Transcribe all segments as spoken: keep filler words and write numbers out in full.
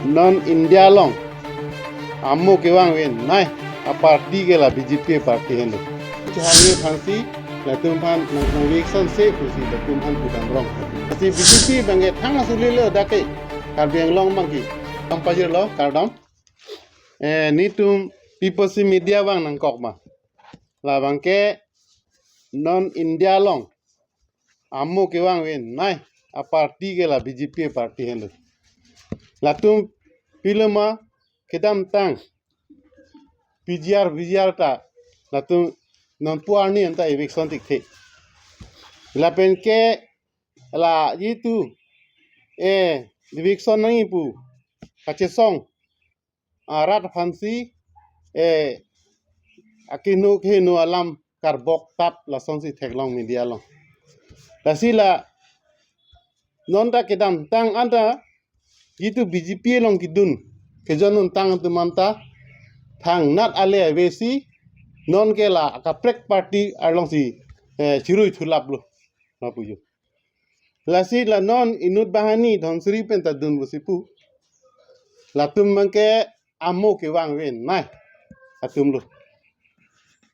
Non India along amo kevang ave nai a party ke la B J P party henlo. Chehangji aphansi latum aphan nang nang election se pusi latum aphan pudam rong. Si B J P abang ke thang asuli lo dak ke Karbi Anglong abang ke. Kampajir lo kardom. Eh, netum People's Media abang nangkok ma. Labang ke non India along amo kevang ave nai a party ke la B J P party henlo. Latum piloma kedamtang P G R, V G R ta latum non pu arni anta eviction thekthe. Lapen ke la jitu, eh, eviction nangji pu kachesong arat aphansi, eh, akeheno keheno alam karbok tap lasonsi theklong media along. Lasi la non ta kedamtang anta jitu B J P along kedun kejun un tang atum anta thangnat ale avesi non ke la kaprek party alongsi, eh, chirui thulap lo lapu jo. Lasi la non inut banghini Dhansiri pen ta dun pusi pu. Latum abang ke amo kevang ave nai atum lo.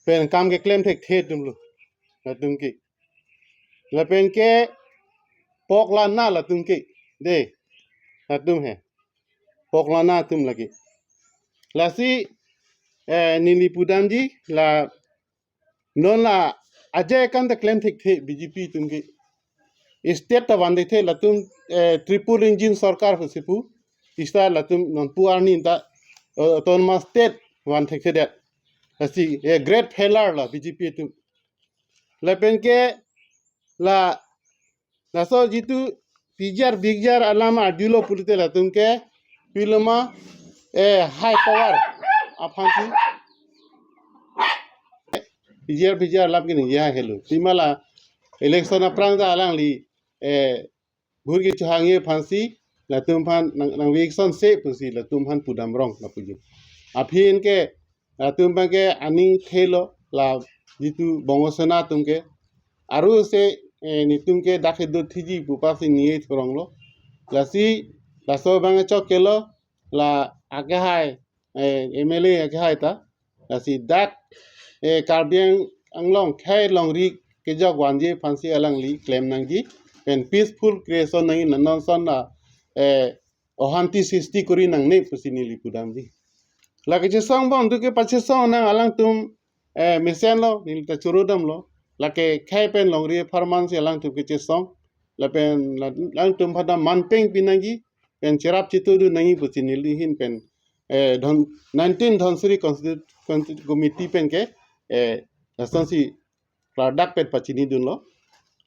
Pen kam keklem thekthe atum lo. Latum ke. Lapen ke pok lana latum ke. De. Latum he. Pok lana atum lake. Lasi, eh, neli pudamji la non la ajai kan ta klem thekthe B J P atum ke. State ta van thekthe latum, eh, triple engine sorkar pusi pu. State latum non pu arni ta, eh, autonomous state van thekthe det. Lasi, eh, great failure la B J P atum. Lapen ke la laso jitu P G R, V G R alam arjulo pulote latum ke piloma, eh, high power aphansi P G R, V G R alam ke ningje helo. Pima la election aphrang ta alangli, eh, bhur kechehangji aphansi latum aphan nang nang election se pusi latum aphan pudam rong lapu jo. Aphi ke latum abang ke aning thelo la jitu Bongo Sena atum ke. Aru se, eh, netum ke dak kedo thiji pu pasi ningje thurong lo. Lasi laso abang chok ke lo la akehai, eh, M L A akehai ta. Lasi dak, eh, Karbi Ang-, Anglong khei longri kejok vanji aphansi alangli klem nangji. Pen peaceful creation nangji, non ason la, eh, ohanti srishti kori nangne pusi neli pudamji. La kachesong abang tu ke pachesong nang alangtum, eh, mesen lo, neli ta choro damlo. Lake khei pen longri apharman si alangtum kachesong. Lapen la-, alangtum aphan ta manpeng pi nangji, pen cherap chetudun nangji pusi neli ahin pen, eh, Dhan-, nineteen Dhansiri Constitu-, Constitu-, Committee pen ke, eh, lasonsi klardak pen pachinidunlo.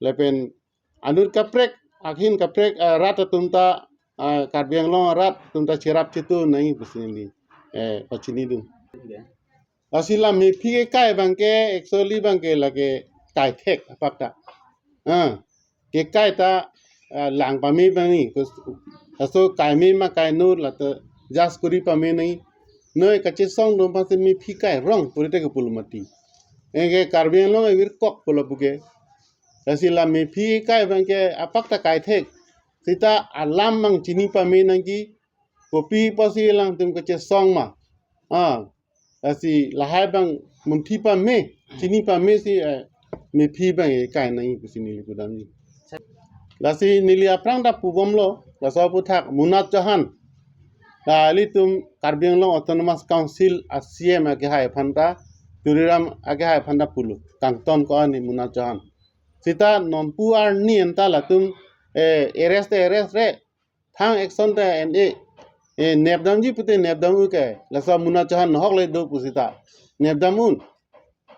Lapen anut kaprek, ahin kaprek, eh, rat atum ta, eh, Karbi Anglong rat atum ta cherap chetu nangji pusi neli, eh, pachinidun. Lasi la mephi kekai abang ke, actually abang ke lake kaithek apak ta. Ah, kekai ta, ah, lang pame abang ni. Kus-, laso kaime ma kainut la ta adjust kori pame nangji. Noi kachesong dom pasi mephi kai rong purite ke pulo mati. Anke Karbi Anglong avirkok pulo puke. Lasi la mephi kai abang ke apak ta kaithek. Seta alam abang chini pame nangji. Kopi pusi alangtum kachesong ma. Ah, lasi lahai abang munthi pame, chini pame si, eh, mephi abang kekai nangji pusi neli pudamji. Lasi neli aphrang ta pubomlo, laso aphuthak Munat Chauhan. La ilitum Karbi Anglong Autonomous Council a C E M akehai aphan ta, Tuliram akehai aphan ta pulo, kangton ko-an ni Munat Chauhan. Seta non pu arni anta latum, eh, arrest arrest re, thang action ta en-e, eh, nepdamji pute nepdam un ke, laso Munat Chauhan nahok le do pu seta nepdam un.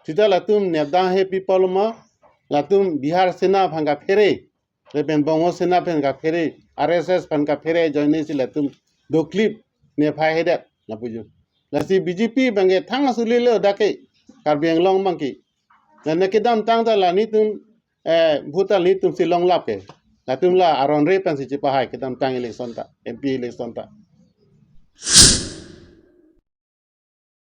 Seta latum nepdam he pi pulo ma, latum Bihar Sena aphan kaphere, lapen Bongo Sena aphan kaphere, R S S aphan kaphere ajoine si latum doklip nephai hedet lapu jo. Lasi B J P abang ke thang asuli lo dak ke Karbi Anglong abang ke. Lana kedamtang ta la netum, eh, vote ta netum si longlap ke. Latum la aron re pensi chepahai kedamtang election ta, M P election ta.